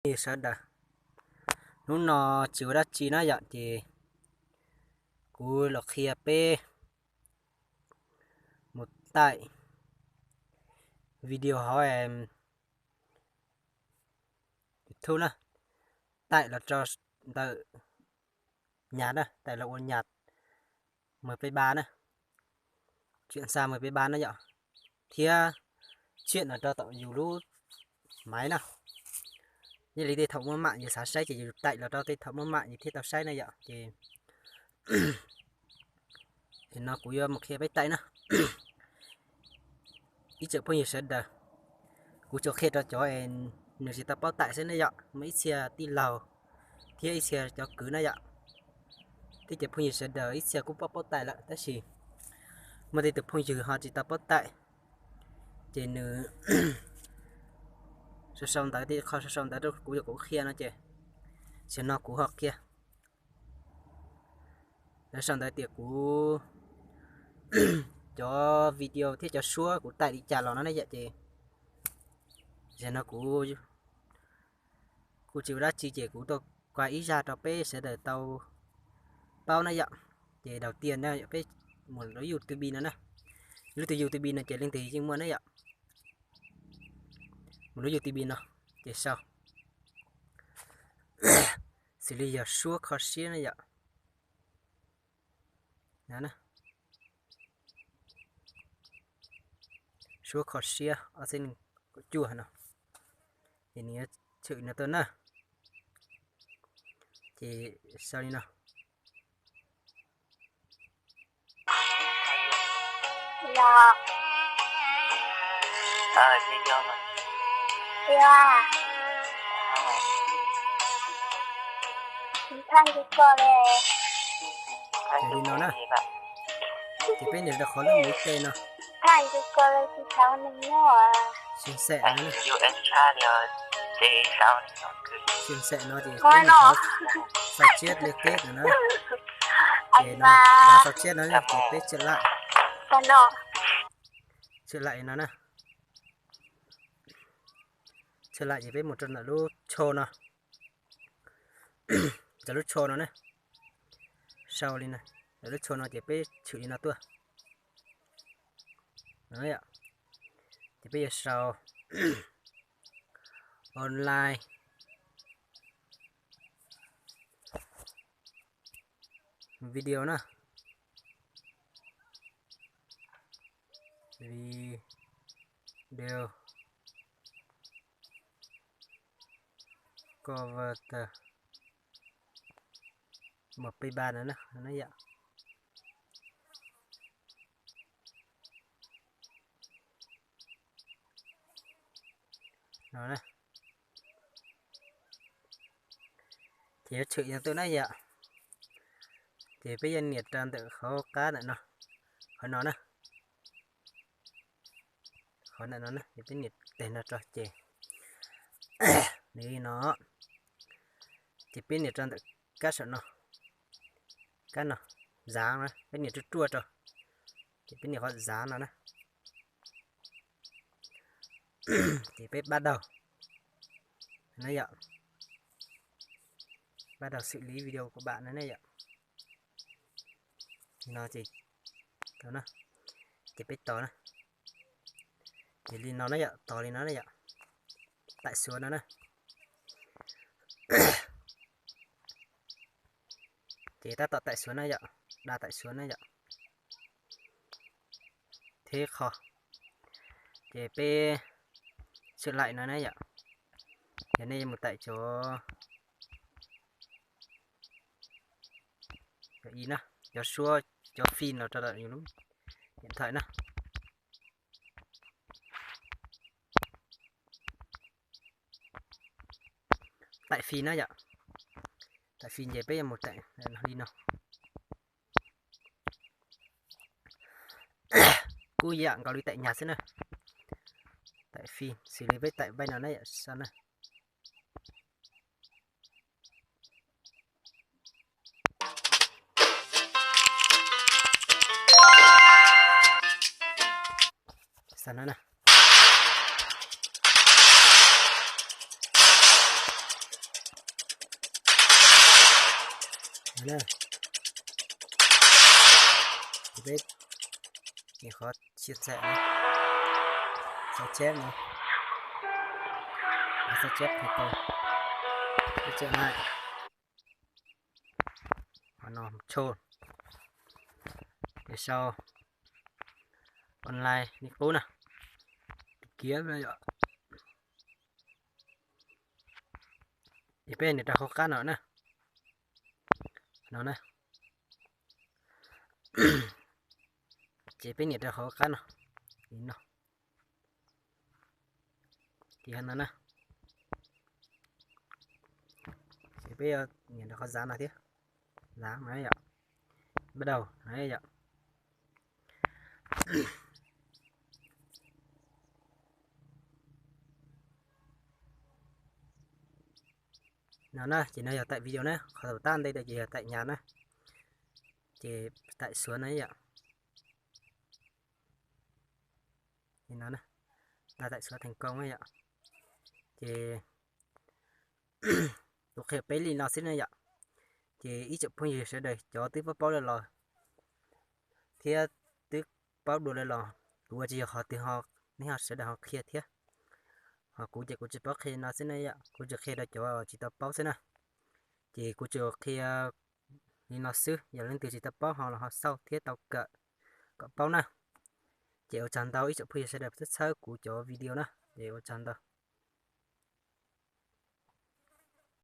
Phooj ywg sawv daws, hnub no tsis ua dab tsi na yom, ces kuv los qhia peb mus taim video hauv YouTube na, taim los rau ntawm nyas na, taim los ua nyas mười pay ba na, chuyển sang mười pay ba na yom, thiab chuyển los rau tom yus lub máy na. Yog li tej thaum muaj mạng yus xav saib ces yus taim los rau tej thaum muaj mạng yus thiaj tau saib na yom. Ces no kuv yuav mus qhia peb taim na. Ib tsoom phooj ywg sawv daws, kuv tsuas qhia rau cov es nws tsis tau paub taim xwb ne yom, muaj ib txhia tij laug thiab ib txhia cov kwv na yom. Tej cov phooj ywg sawv daws ib txhia kuj paub paub taim lawm tab sis muaj tej tus phooj ywg ho tsis tau paub taim, ces nws sau sau ntawv, tej qho sau sau ntawv rau kuv, yog kuv qhia no ces, ces no kuv ho qhia. Lawv sau ntawv tias kuv cov video thiab cov suab kuv taim li cas los no ne yom, ces zaum no kuv kuj tsis ua dab tsi ces kuv tuaj kuaj ib zaj rau peb sawv daws tau paub na yom. Ces đầu tiên na yom, peb mus lub YouTube no na, lub YouTube no ces leej twg yeej muaj na yom. Mus lub YouTube no ces sau xws li yog suab kho siab na yom. Suab kho siab ob txhiab nees nkaum cuaj no, ces nws yuav tshwm no tuaj na. Ces sau li no. Ces li no na, ces peb nias rau qhov lub mũi tej no. Xyoo xeem no, xyoo xeem no ces peb nias qhov sau tsiab li keb no na. Ces no, sau tsiab no ces peb tshwm laim, tshwm laim no na. Tshwm laim ces peb mus rau ntawm lub tsho no, ntawm lub tsho no na, sau li no, ntawm lub tsho no ces peb tshwm li no tuaj. Ces peb yuav sau online video na, video cover mười pay ba no na, no yom. No na, ces yuav tshwm no tuaj na yom. Ces peb yuav nias rau ntawm qhov qab ntawm no, qhov no na, qhov ntawm no na, ces peb nias teg no rau ces li no, ces peb nias rau ntawm kab saum no, kab no, zav no, peb nias ruaj ruaj rau, ces peb nias qhov zav no na. Ces peb bắt đầu na yom, bắt đầu xử lý video của bạn no ne yom. No ces, ces peb tos na, ces li no na yom, tos li no na yom, tải xuống no na. Ces tab tom tải xuống na yom, đang tải xuống na yom. Thiab qhov, ces peb tshwm laim no na yom. Ces nej mus tải cov, cov suab, cov phim los rau ntawm yus lub điện thoại na. Tải phim na yom. Tải phim ces peb yuav mus tải li no. Kuj yam nkaus li tải nhạc xwb na. Tải phim xws li peb tải bai no na yom, sau na. Sau no na. Na, peb nyem qhov siab txam na, sao chép no, sao chép thành công. Peb tseem na, qhov no chô, sau online li qub na, kiv yom. Ces peb nias rau hauv qab no na, no na. Ces peb nias rau hauv qab no, li no, ces no na. Ces peb yuav nias rau qhov zav no thiab, zav no yom, bắt đầu no yom. No na, ces no yog taim video na, qhov tau tab ntej ces yog taim nyas na, ces taim suav na yom. Li no na, ta taim suav thành công na yom. Ces kuv qhia peb li no xwb na yom. Ces ib tsoom phooj ywg sawv daws cov twb paub paub lawm los thiab twb paub dua lawm los kuv ua tsis yog qhov twg ho, neb ho sawv daws ho qhia thiab. Ho kuv ces kuv tsis paub qhia no xwb na yom, kuv tsuas qhia rau cov tsis tau paub xwb na. Ces kuv tsuas qhia li no xwb, yog leej twg tsis tau paub ho los ho xauj thiab tau kawm kom paub na. Ces ua tsaug ntau ib tsoom phooj ywg sawv daws txhawb txhawb kuv cov video na, ces ua tsaug ntau.